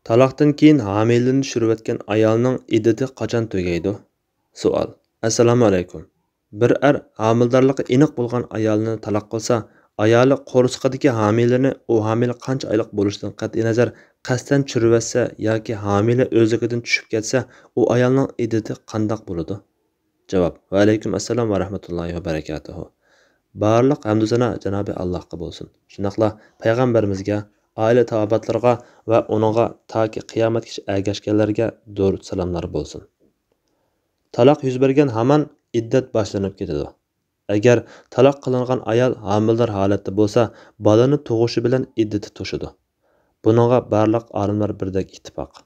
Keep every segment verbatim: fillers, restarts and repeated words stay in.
تالاقتىن كېيىن ھامىلىنى چۈشۈرۈۋەتكەن ئايالنىڭ ئىددىتى قاچان تۈگەيدۇ؟ سوئال. ئەسسالامۇئەلەيكۇم. بىر ئەر ھامىلىدارلىقى ئېنىق بولغان ئايالىنى تالاق قىلسا، ئايالى قورسىقىدىكى ھامىلىنى ئۇ ھامىلە قانچە ئايلىق بولۇشىدىن قەتئىينەزەر، قەستەن چۈشۈرۈۋەتسە ياكى ھامىلە ئۆزلۈكىدىن چۈشۈپ كەتسە، ئۇ ئايالنىڭ ئىددىتى قانداق بولىدۇ؟ جاۋاب. ۋەئەلەيكۇم ئەسسالام ۋە رەھمەتۇللاھى ۋە بەرەكاتۇھۇ. بارلىق ھەمدۇ سانا جانابى ئاللاھقا بولسۇن. شۇنداقلا پەيغەمبىرىمىزگە، ئائىلە تاۋابىئاتلىرىغا ۋە ئۇنىڭغا تاكى قىيامەتكىچە ئەگەشكەنلەرگە دۇرۇت سالاملار بولسۇن. تالاق يۈز بەرگەن ھامان ئىددەت باشلىنىپ كېتىدۇ. ئەگەر تالاق قىلىنغان ئايال ھامىلىدار ھالەتتە بولسا، بالىنى تۇغۇشى بىلەن ئىددىتى توشىدۇ. بۇنىڭغا بارلىق ئالىملار بىردەك ئىتتىپاق.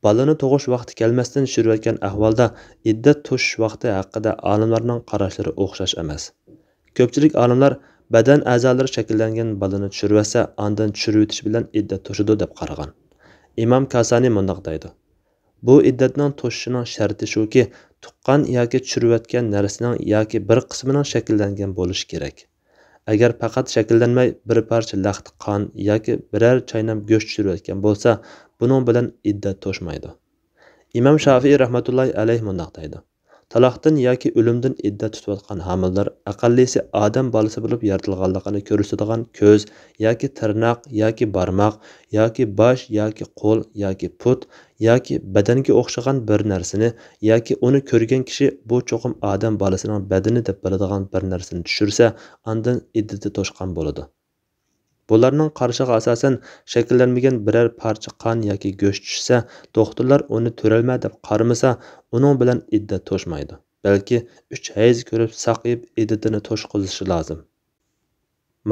بالىنى تۇغۇش ۋاقتى كەلمەستىن چۈشۈرۈۋەتكەن ئەھۋالدا ئىددەت توشۇش ۋاقتى ھەققىدە ئالىملارنىڭ قاراشلىرى ئوخشاش ئەمەس. كۆپچىلىك ئالىملار بەدەن ئەزالىرى شەكىللەنگەن بالىنى چۈشۈرۈۋەتسە، ئاندىن چۈشۈرۈۋېتىش بىلەن ئىددەت توشىدۇ دەپ قارىغان. ئىمام كاسانى مۇنداق دەيدۇ: بۇ ئىددەتنىڭ توشۇشىنىڭ شەرتى شۇكى، تۇغقان ياكى چۈشۈرۈۋەتكەن نەرسىنىڭ ياكى بىر قىسمىنىڭ شەكىللەنگەن بولۇشى كېرەك. ئەگەر پەقەت شەكىللەنمەي، بىر پارچە لەختە قان ياكى بىرەر چاينام گۆش چۈشۈرۈۋەتكەن بولسا، بۇنىڭ بىلەن ئىددەت توشمايدۇ. ئىمام شافىئى رەھمەتۇللاھى ئەلەيھ مۇنداق دەيدۇ: تالاقتىن ياكى ئۆلۈمدىن ئىددەت تۇتۇۋاتقان ھامىلىدار ئەقەللىيسى ئادەم بالىسى بولۇپ يارىتىلغانلىقىنى كۆرسىتىدىغان كۆز ياكى تىرناق ياكى بارماق ياكى باش ياكى قول ياكى پۇت ياكى بەدەنگە ئوخشىغان بىر نەرسىنى ياكى ئۇنى كۆرگەن كىشى بۇ چوقۇم ئادەم بالىسىنىڭ بەدىنى دەپ بىلىدىغان بىر نەرسىنى چۈشۈرسە، ئاندىن ئىددىتى توشقان بولىدۇ. بۇلارنىڭ قارىشىغا ئاساسەن، شەكىللەنمىگەن بىرەر پارچە قان ياكى گۆش چۈشسە، دوختۇرلار ئۇنى تۆرەلمە دەپ قارىمىسا، ئۇنىڭ بىلەن ئىددەت توشمايدۇ. بەلكى ئۈچ ھەيز كۆرۈپ ساقىيىپ، ئىددىتىنى توشقۇزۇشى لازىم.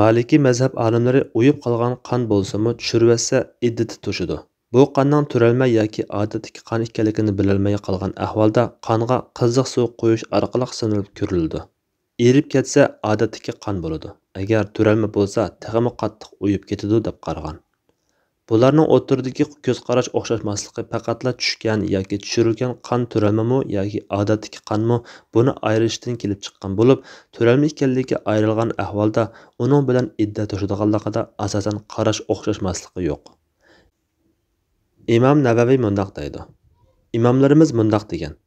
مالىكىي مەزھەپ ئالىملىرى ئۇيۇپ قالغان قان بولسىمۇ چۈشۈرۈۋەتسە، ئىددىتى توشىدۇ. بۇ قاننىڭ تۆرەلمە ياكى ئادەتتىكى قان ئىكەنلىكىنى بىلەلمەي قالغان ئەھۋالدا قانغا قىزىق سۇ قۇيۇش ئارقىلىق سىنىلىپ كۆرۈلىدۇ. ئېرىپ كەتسە، ئادەتتىكى قان بولىدۇ. ئەگەر تۆرەلمە بولسا، تېخىمۇ قاتتىق ئۇيۇپ كېتىدۇ، دەپ قارىغان. بۇلارنىڭ ئوتتۇرىدىكى كۆز قاراش ئوخشاشماسلىقى پەقەتلا چۈشكەن ياكى چۈشۈرۈلگەن قان تۆرەلمىمۇ ياكى ئادەتتىكى قانمۇ، بۇنى ئايرىشتىن كېلىپ چىققان بولۇپ، تۆرەلمە ئىكەنلىكى ئايرىلغان ئەھۋالدا ئۇنىڭ بىلەن ئىددەت توشىدىغانلىقىدا ئاساسەن قاراش ئوخشاشماسلىقى يوق. ئىمام نەۋەۋى مۇنداق دەيدۇ: ئىماملىرىمىز مۇنداق دېگەن: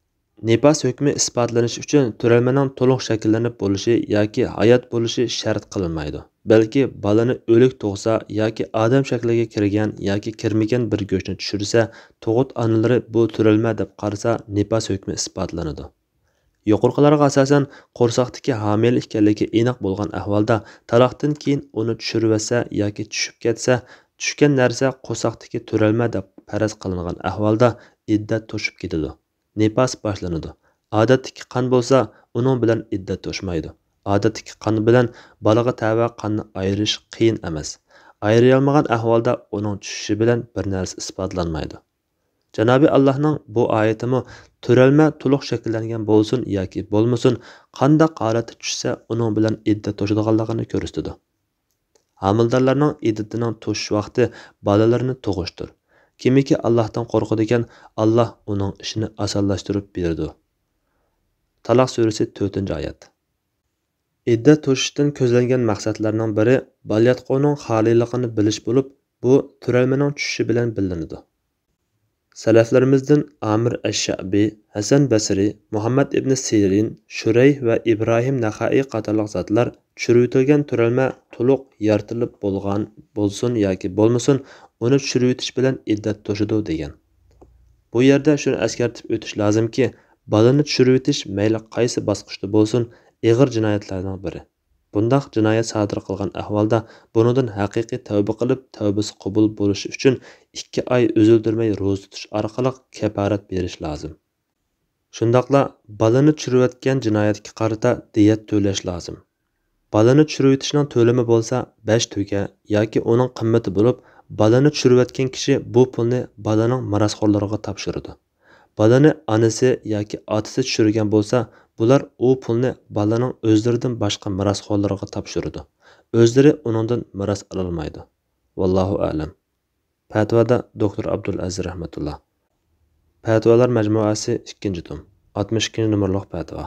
نىپاس ھۆكمى ئىسپاتلىنىش ئۈچۈن تۆرەلمىنىڭ تولۇق شەكىللىنىپ بولۇشى ياكى ھايات بولۇشى شەرت قىلىنمايدۇ، بەلكى بالىنى ئۆلۈك تۇغسا ياكى ئادەم شەكلىگە كىرگەن ياكى كىرمىگەن بىر گۆشنى چۈشۈرسە، تۇغۇت ئانىلىرى بۇ تۆرەلمە دەپ قارىسا، نىپاس ھۆكمى ئىسپاتلىنىدۇ. يۇقىرىقىلارغا ئاساسەن، قورساقتىكى ھامىلە ئىكەنلىكى ئېنىق بولغان ئەھۋالدا، تالاقتىن كېيىن ئۇنى چۈشۈرۈۋەتسە ياكى چۈشۈپ كەتسە، چۈشكەن نەرسە قورساقتىكى تۆرەلمە دەپ پەرەز قىلىنغان ئەھۋالدا ئىددەت توشۇپ كېتىدۇ. نىپاس باشلىنىدۇ. ئادەتتىكى قان بولسا، ئۇنىڭ بىلەن ئىددەت توشمايدۇ. ئادەتتىكى قان بىلەن بالىغا تەۋە قاننى ئايرىش قىيىن ئەمەس. ئايرىيالمىغان ئەھۋالدا ئۇنىڭ چۈشۈشى بىلەن بىر نەرسە ئىسپاتلانمايدۇ. جانابى ئاللاھنىڭ بۇ ئايىتىمۇ تۆرەلمە تولۇق شەكىللەنگەن بولسۇن ياكى بولمىسۇن، قانداق ھالەتتە چۈشسە، ئۇنىڭ بىلەن ئىددەت توشىدىغانلىقىنى كۆرسىتىدۇ. ھامىلىدارلارنىڭ ئىددىتىنىڭ توشۇش ۋاقتى بالىلىرىنى تۇغۇشتۇر. كىمكى ئاللاھتىن قورقىدىكەن، ئاللاھ ئۇنىڭ ئىشىنى ئاسانلاشتۇرۇپ بېرىدۇ. تالاق سۈرىسى، تۆتىنچى ئايەت. ئىددەت توشۇشتىن كۆزلەنگەن مەقسەتلەرنىڭ بىرى بالىياتقۇنىڭ خالىيلىقىنى بىلىش بولۇپ، بۇ تۆرەلمىنىڭ چۈشۈشى بىلەن بىلىنىدۇ. سەلەفلىرىمىزدىن ئامىر ئەششەئبى، ھەسەن بەسرى، مۇھەممەد ئىبنى سىرىن، شۇرەيھ ۋە ئىبراھىم نەخەئى قاتارلىق زاتلار چۈشۈرۈۋېتىلگەن تۆرەلمە تولۇق يارىتىلىپ بولغان بولسۇن ياكى بولمىسۇن، ئۇنى چۈشۈرۈۋېتىش بىلەن ئىددەت توشىدۇ دېگەن. بۇ يەردە شۇنى ئەسكەرتىپ ئۆتۈش لازىمكى، بالىنى چۈشۈرۈۋېتىش مەيلى قايسى باسقۇچتا بولسۇن، ئېغىر جىنايەتلەرنىڭ بىرى. بۇنداق جىنايەت سادىر قىلغان ئەھۋالدا بۇنىڭدىن ھەقىقىي تەۋبە قىلىپ، تەۋبىسى قوبۇل بولۇشى ئۈچۈن ئىككى ئاي ئۈزۈلدۈرمەي روزا تۇتۇش ئارقىلىق كەپپارەت بېرىش لازىم. شۇنداقلا بالىنى چۈشۈرۈۋەتكەن جىنايەتكە قارىتا دىيەت تۆلەش لازىم. بالىنى چۈشۈرۈۋېتىشنىڭ تۆلىمى بولسا بەش تۆگە ياكى ئۇنىڭ قىممىتى بولۇپ، بالىنى چۈشۈرۈۋەتكەن كىشى بۇ پۇلنى بالىنىڭ مىراسخورلىرىغا تاپشۇرىدۇ. بالىنى ئانىسى ياكى ئاتىسى چۈشۈرگەن بولسا، بۇلار ئۇ پۇلنى بالىنىڭ ئۆزلىرىدىن باشقا مىراسخورلىرىغا تاپشۇرىدۇ. ئۆزلىرى ئۇنىڭدىن مىراس ئالالمايدۇ. ۋاللاھۇ ئەلەم. پەتىۋادا دوكتور ئابدۇلئەزىز رەھمەتۇللا. پەتىۋالار مەجمۇئەسى، ئىككىنچى توم، ئاتمىش ئىككىنچى نومۇرلۇق پەتىۋا.